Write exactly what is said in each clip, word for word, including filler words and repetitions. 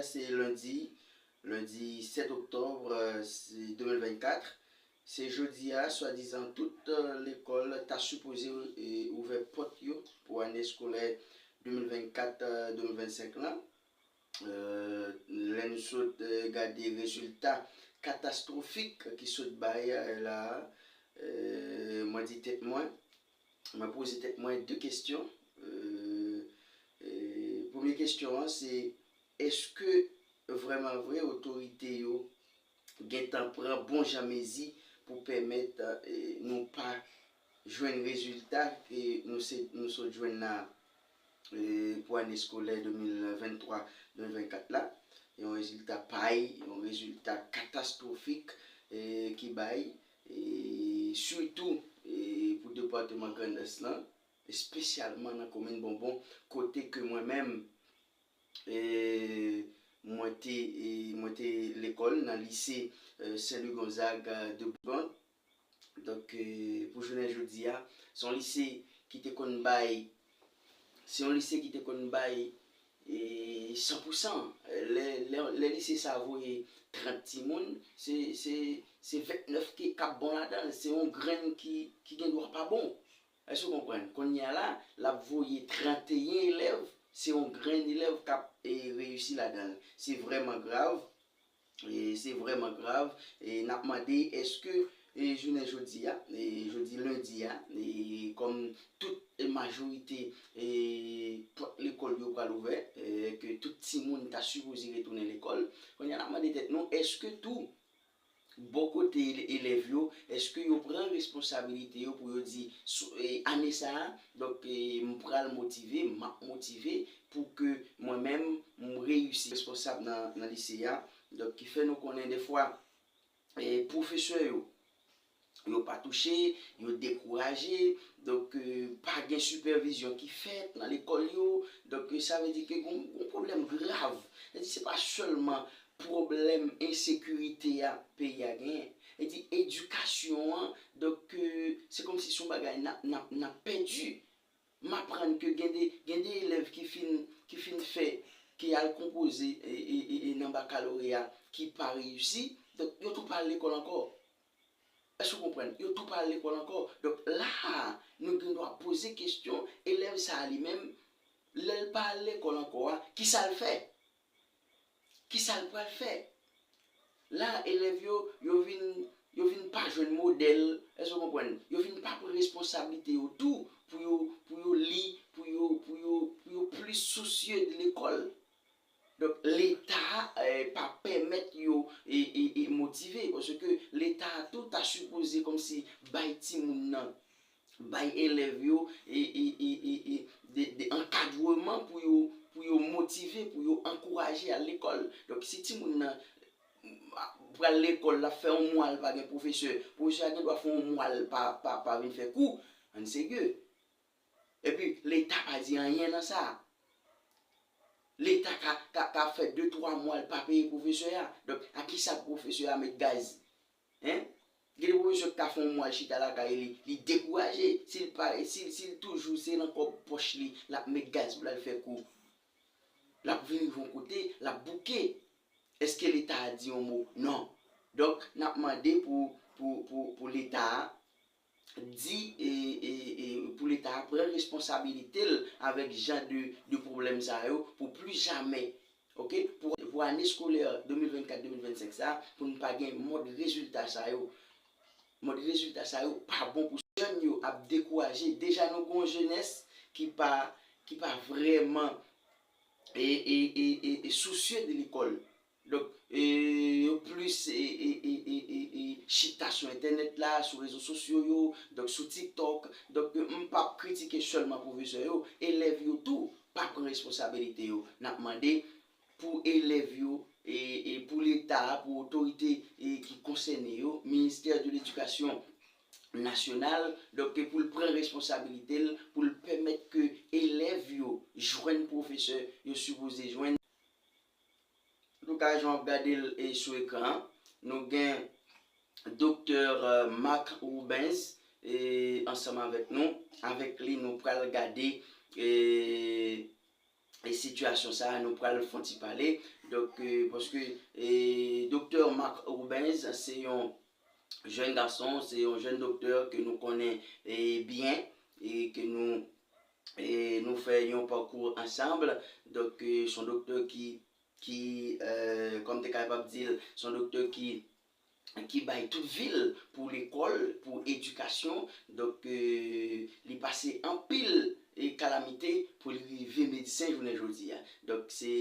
Se lendi, lendi sèt oktòb, euh, se de mil vennkat. Se jodi a, swadizan tout, euh, lekòl ta sipoze, euh, ouvè pòt yo pou ane eskolè de mil vennkat, euh, de mil vennsenk lan. Euh, lè n sot, euh, gade rezilta katastwofik ki sot bay, euh, la a, euh, mwen di tèt mwen, mwen poze tèt mwen de kesyon. Euh, euh, premye kesyon an, se èske vrèman vre otorite yo gentan pran bon jan mezi pou pèmèt, eh, nou pa jwenn rezilta ke nou, se, nou sot jwenn la, eh, pou ane eskolè de mil venntwa de mil vennkat la. Yon rezilta pay, yon rezilta katastwofik, eh, ki bay, eh, sitou, eh, pou depatman Grandans lan, espesyalman nan komin Bonbon, kote ke mwen menm, eh, mwen te, eh, mwen te lekòl nan lise, eh, Saint Louis Gonzague, eh, de Bonbon. Donk, eh, pou jounen jodi a, se yon lise ki te konn bay, se yon lise ki te konn bay, eh, san pou san. Lè, lè, lè lise sa voye trant timoun, se, se, se ventnèf ki, k ap bon ladan l. Se yon grenn ki, ki gen dwa pa bon. Èske w konprann? Kounye a la, l ap voye tranteyen elèv, se yon grenn elèv k ap, eh, reyisi ladan l. Se vrèman grav, eh, se vrèman grav. E n ap mande, èske, eh, jounen jodi a, eh, jodi lendi a, eh, kòm tout, eh, majorite, eh, pòt lekòl yo pral ouvè, eh, ke tout timoun ta sipoze retounen lekòl, kounye a n ap mande tèt nou, èske tou bò kote ele-, elèv yo, èske yo pran responsabilite yo pou yo di, sou, e, ane sa a, donk, e, m pral motive, m ap motive pou ke mwen menm, m reyisi? Responsab nan, nan lise a, donk, ki fè nou konnen defwa, e, pwofesè yo, yo pa touche, yo dekouraje, donk, e, pa gen sipèvizyon ki fèt nan lekòl yo, donk, e, sa vle di ke gon, gon pwoblèm grav. Sa vle di se pa sèlman pwoblèm ensekirite a peyi a genyen. E di edikasyon an, donk, euh, se kòmsi se yon bagay n ap, n ap, n ap pèdi. M aprann ke gen de, gen de elèv ki fin, ki fin fè, ki al konpoze, e, e, e, e nan bakaloreya, ki pa reyisi. Donk, yo tou pa al lekòl ankò. Èske w konprann? Yo tou pa al lekòl ankò. Donk, la a, nou gen dwa poze kesyon, elèv sa a li menm, lè l pa al lekòl ankò a, kisa l fè? Kisa l pral fè? La, elèv yo, yo vin, yo vin pa jwenn modèl, èske w konprann? Yo vin pa pran responsablite yo tou pou yo, pou yo li, pou yo, pou yo, pou yo plis sousye de lekòl. Donk, Leta, eh, pa pèmèt yo, e, e, e motive, paske Leta tou ta sipoze kòmsi bay timoun nan, bay elèv yo, e, e, e, e, e, de, de ankadreman pou yo, pou yo motive, pou yo ankouraje al lekòl. Donk, si timoun nan pral lekòl, l ap fè yon mwa, l pa gen pwofesè, pwofesè a gen dwa fè yon mwa, l pa, pa, pa vin fè kou, ann serye. Epi, Leta pa di anyen nan sa. Leta ka, ka, ka fè de, twa mwa, l pa peye pwofesè a. Donk, a kisa pwofesè a met gaz? Hein? Gen de pwofesè ki ka fè yon mwa l chita lakay li, li dekouraje. Si l pa, si, si l toujou se nan kòb pòch li, l ap met gaz pou l al fè kou. L ap vin rive yon kote, l ap bouke. Èske Leta a di yon mo? Non. Donk, n ap mande pou, pou, pou, pou Leta a di, e, e, e, pou Leta a pran responsabilite l avèk jan de, de pwoblèm sa yo pou pli jamè, oke? Pou, pou ane eskolè de mil vennkat de mil vennsenk sa, pou n pa gen mòd rezilta sa yo. Mòd rezilta sa yo pa bon pou jèn yo ap dekouraje. Deja nou gen yon jenès ki pa, ki pa vrèman e, e, e, e, e sousye de lekòl. Donk, e, yo plis, e, e, e, e, e, e, chita sou entènèt la, sou rezo sosyo yo, donk sou TikTok. Donk, e, m p ap kritike sèlman pwofesè yo, elèv yo tou pa pran responsabilite yo. N ap mande pou elèv yo, e, e pou Leta a, pou otorite, e, ki konsène yo, Ministè de l'Éducation nasyonal, donk, e pou l pran responsabilite l, pou l pèmèt ke elèv yo jwenn pwofesè yo sipoze jwenn. Antouka, jan w ap gade l, e, sou ekran an, nou gen Doktè, e, Marc Rubens, e, ansanm avèk nou. Avèk li, nou pral gade, e, e sitiyasyon sa a, nou pral fè yon ti pale. Donk, e, paske, e, Doktè Marc Rubens, se yon jèn gason, se yon jèn doktè ke nou konnen, e, byen, e ke nou, e nou fè yon pakou ansanm. Donk, e, se yon doktè ki, ki, e, kòm te kapab di l, se yon doktè ki, ki bay tout vi l pou lekòl, pou edikasyon. Donk, e, li pase anpil, e, kalamite pou li rive medsen jounen jodi a. Donk, se,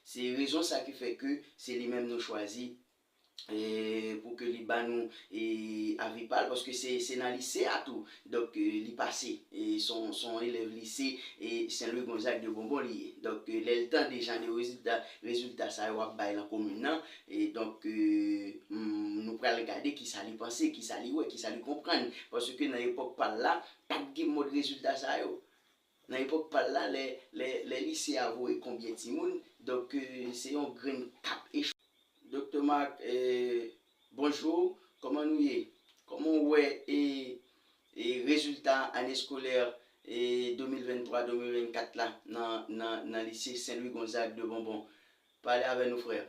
se rezon sa ki fè ke se li menm nou chwazi, e, pou ke li ba nou, e, avi pa l, paske se, se nan lise a tou. Donk, e, li pase, e, se yon, se yon elèv lise, e, Saint Louis Gonzague de Bonbon li ye. Donk, e, lè l tande jan de rezilta, rezilta sa yo ap bay nan komin nan, e donk, e, m, nou pral gade kisa li panse, kisa li wè, kisa li konprann. Paske nan epòk pa l la, pa t gen mòd rezilta sa yo. Nan epòk pa l la, lè, lè, lè lise a voye konbyen timoun, donk, e, se yon grenn k ap echwe. Doktè Marc, e, bonjou, kòman nou ye? Kòman w wè, e, e, rezilta ane eskolè, e, de mil venntwa de mil vennkat la nan, nan, nan lise Saint Louis Gonzague de Bonbon? Pale avè nou, frè.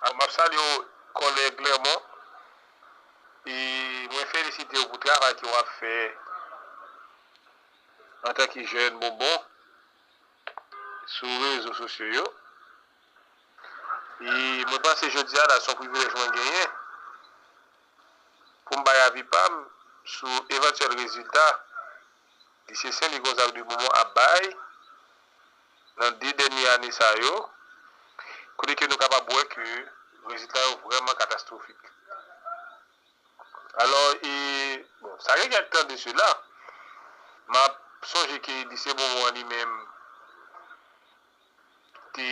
Alò, m ap salye w, kòlèg Clermont, e mwen felisite w pou travay ke w ap fè antanke jèn bonbon sou rezo sosyo yo. E mwen panse jodi a la, se yon privilèj mwen genyen pou m bay avi pa m sou evantyèl rezilta Lise Sen Lwi Gonzag de Bonbon ap bay nan de dènye ane sa yo, kote ke nou kapab wè ke rezilta yo vrèman katastwofik. Alò, e, bon, sa gen kèk tan de sela, m ap sonje ke Lise Bonbon an li menm te,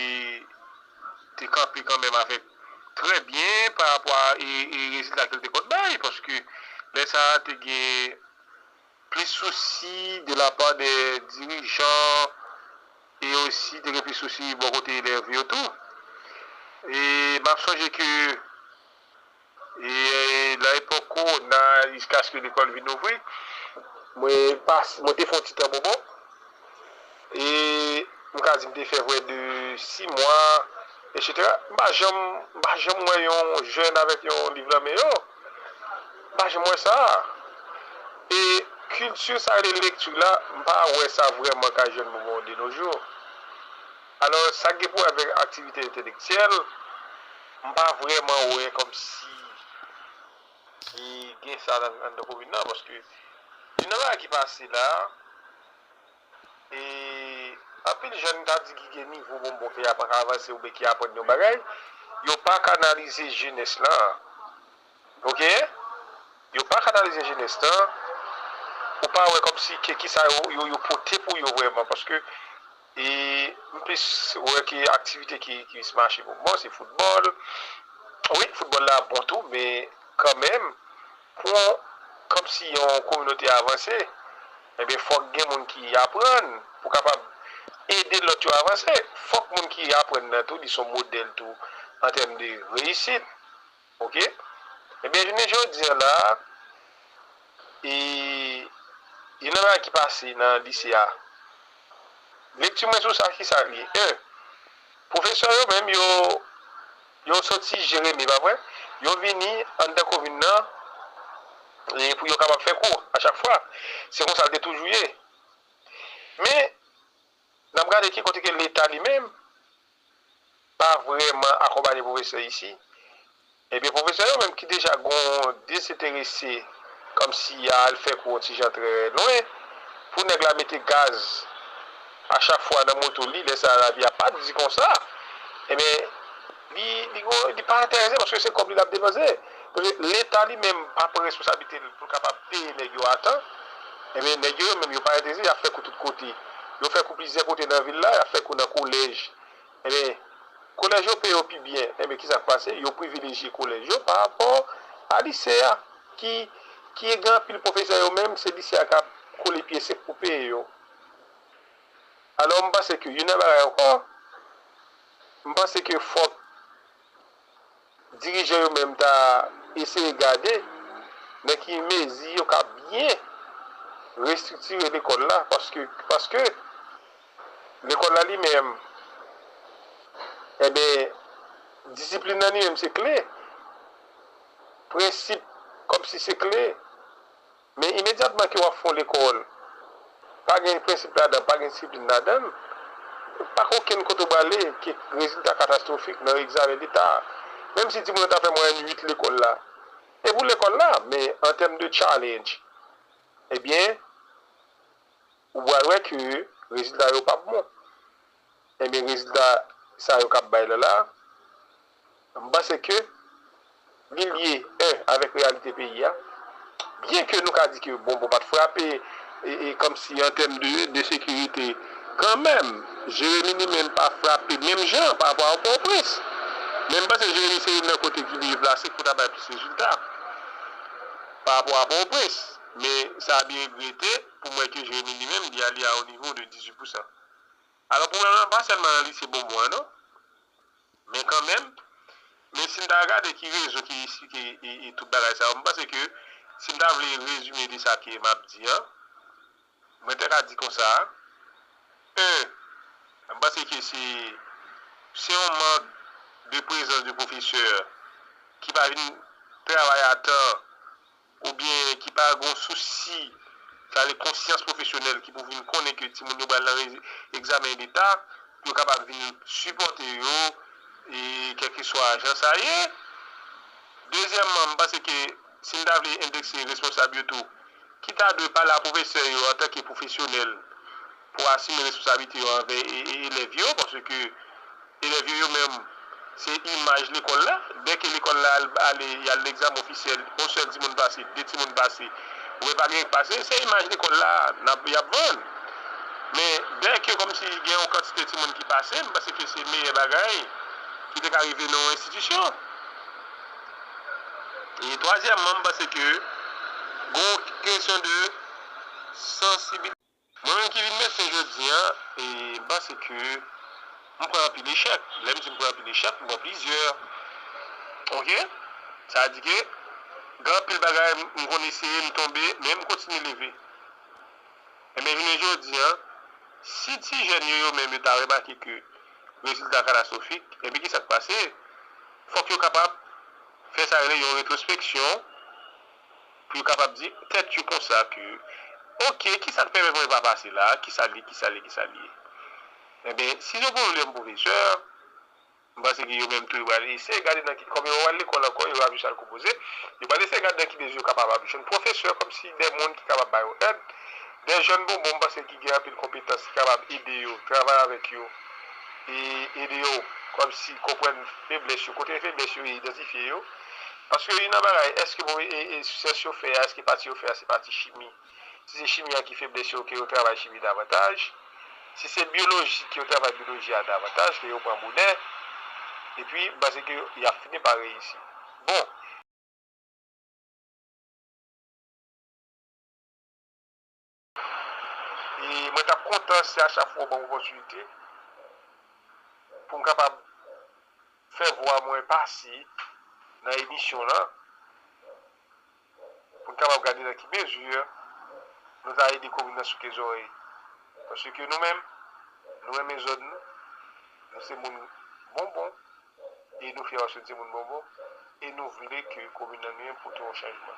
te kanpe kanmenm avèk trè byen pa rapò a, e, e rezilta ke l te konn bay, paske lè sa a te gen plis sousi de la pa de dirijan e osi te gen plis sousi bò kote elèv yo tou. E m ap sonje ke, e, nan epòk kowona, jiskaske lekòl vin ouvri, mwen pas, mwen te fè yon ti tan bonbon. E m ka di m te fè prè de sis mwa, etsetera. M pa janm, m pa janm wè yon jèn avèk yon liv nan men yo. M pa janm wè sa. E kilti sa rele lekti la, m pa wè sa vrèman kay jèn bonbon de nos jours. Alò, sa k gen pou wè avèk aktivite entelektyèl, m pa vrèman wè kòmsi ki gen sa nan, anndan komin nan, paske youn nan bagay ki pase la, e anpil jèn ka di ki gen nivo bonbon, ke y ap avanse oubyen ki aprann yon bagay, yo pa kanalize jenès lan. Oke? Yo pa kanalize jenès lan. Ou pa wè kòmsi ke kisa yo, yo, yo pote pou yo vrèman, paske, e m plis wè ke aktivite ki, ki plis mache pou mwen, se foutbòl. Wi, foutbòl la bon tou, men kanmenm, pou yon, kòmsi yon kominote avanse, ebyen, fòk gen moun ki aprann pou kapab ede lòt yo avanse. Fòk moun ki aprann nan tou, li se yon modèl tou, an tèm de reyisit. Oke? Ebyen, jounen jodi a la, e, youn nan bagay ki pase nan lise a, lekti mwen sou sa, ki sa l ye? En, pwofesè yo menm, yo, yo soti Jeremi, pa vre? Yo vini anndan komin nan, e pou yo kapab fè kou a chak fwa. Se konsa l te toujou ye. Men, n ap gade ki kote ke Leta li menm pa vrèman akonpaye pwofesè isi. Ebyen, pwofesè yo menm ki deja gon dezenterese, kòmsi a al fè kou yon ti jan trè lwen, pou nèg la mete gaz a chak fwa nan moto li, lè sa lavi a pa t di konsa, ebyen, li, li, gon, li pa enterese paske se kòb li l ap depanse. Paske Leta li menm pa pran responsablite l pou l kapab peye nèg yo a tan, ebyen, nèg yo, yo menm, yo pa enterese, y ap fè kou tout kote. Yo fè kou plizyè kote nan vil la, y ap fè kou nan kolèj. Ebyen, kolèj yo peye yo pi byen. Ebyen, kisa k pase? Yo privilejye kolèj yo pa rapò a lise a, ki, ki gen anpil pwofesè yo menm, se lise a k ap kole pye se pou peye yo. Alò, m panse ke youn nan bagay ankò, m panse ke fòk dirijan yo menm ta eseye gade nan ki mezi yo ka byen restriktire lekòl la, paske, paske Lekòl la li menm, enben, disiplin nan li menm se kle. Prensip kòmsi se kle. Men imedyatman ke w ap fè yon lekòl, pa gen prensip ladan, pa gen disiplin ladan, pa gen okenn kote w prale, ke rezilta katastwofik nan egzamen leta. Menm si timoun nan ta fè mwayèn uit lekòl la, e pou lekòl la, men an tèm de challenge, ebyen, ou pral wè ke rezilta yo p ap bon. Ebyen, rezilta sa yo k ap bay la la, m panse ke li lye, en, avèk reyalite peyi a. Byenke nou ka di ke bonbon pa t frape, e, e, kòmsi an tèm de, de sekirite, kanmenm, Jeremi li menm pa frape menm jan pa rapò a Pòtoprens. Men m panse Jeremi se youn nan kote ki li plase pou ta bay plis rezilta pa rapò a Pòtoprens. Men sa byen regrete pou m wè ke Jeremi li menm, li ale a yon nivo de dizuit pousan. Alò, pwoblèm nan pa sèlman nan lise bonbon an, non. Men kanmenm, men si n ta gade ki rezon ki esplike e, e tout bagay sa yo, m panse ke si n ta vle rezime de sa ke m ap di an, mwen te ka di konsa, en, m panse ke se, se yon mank de prezans de pwofesè ki pa vin travay a tan, oubyen ki pa gen sousi, sa vle konsyans pwofesyonèl ki pou vin konnen ke timoun yo pral nan rezi-, egzamen leta, pou yo kapab vin sipòte yo, e kèlkeswa jan sa ye. Dezyèmman, m panse ke si n ta vle endekse responsab yo tou, ki ta dwe pale a pwofesè yo antanke pwofesyonèl pou asime responsablite yo anvè e, e, elèv yo, paske elèv yo, yo menm, se imaj lekòl la. Dèke lekòl la al, ale, y al egzamen ofisyèl, yon sèl timoun pase, de timoun pase, oubyen pa gen k pase, se imaj lekòl la n ap, y ap vann. Men dèke kòmsi gen yon kantite timoun ki pase, m panse ke se meyè bagay ki te ka rive nan yon enstitisyon. E twazyèmman, m panse ke gen yon kesyon de sansibilite. Mwen menm ki vin medsen jodi a, e m panse ke m pran anpil echèk. Lè m di m pran anpil echèk, m pran plizyè. Oke? Sa di ke gen anpil bagay m, m konn eseye, m tonbe, men m kontinye leve. Enben, jounen jodi a, si ti jèn yo, yo menm, yo ta remake ke rezilta katastwofik, enben, kisa k pase? Fòk yo kapab fè sa rele yon retwospeksyon, pou yo kapab di tèt yo konsa ke, oke, kisa k pèmèt mwen pa pase la? Kisa l ye, kisa l ye, kisa l ye? Enben, si yo pran yo lè m pwofesè, m panse ke yo menm tou yo pral eseye gade nan ki, kòm yo pral lekòl ankò, yo pral jis al konpoze, yo pral eseye gade nan ki mezi yo kapab ap jwenn pwofesè, kòmsi de moun ki kapab ba yo èd, de jèn bonbon, m panse ki gen anpil konpetans ki kapab ede yo, travay avèk yo, e ede yo kòmsi konprann feblès yo, kote feblès yo ye, idantifye yo. Paske youn nan bagay, èske bon, e, e, sèch yo fè a, èske pati yo fè a, se pati chimi? Si se chimi an ki feblès yo, ke yo travay chimi davantaj. Si se byoloji, ke yo travay byoloji a davantaj, ke yo pran bonè. Epi, m panse ke y ap fini pa reyisi. Bon. E mwen t ap kontan si a chak fwa w ban m opòtinite pou m kapab fè vwa mwen pase nan emisyon lan, pou n kapab gade nan ki mezi nou ta ede komin nan souke zòrèy. Paske nou menm, nou renmen zòn nou, nou se moun bonbon, e nou fyè paske nou se moun bonbon, e nou vle ke komin nan nou menm pote yon chanjman.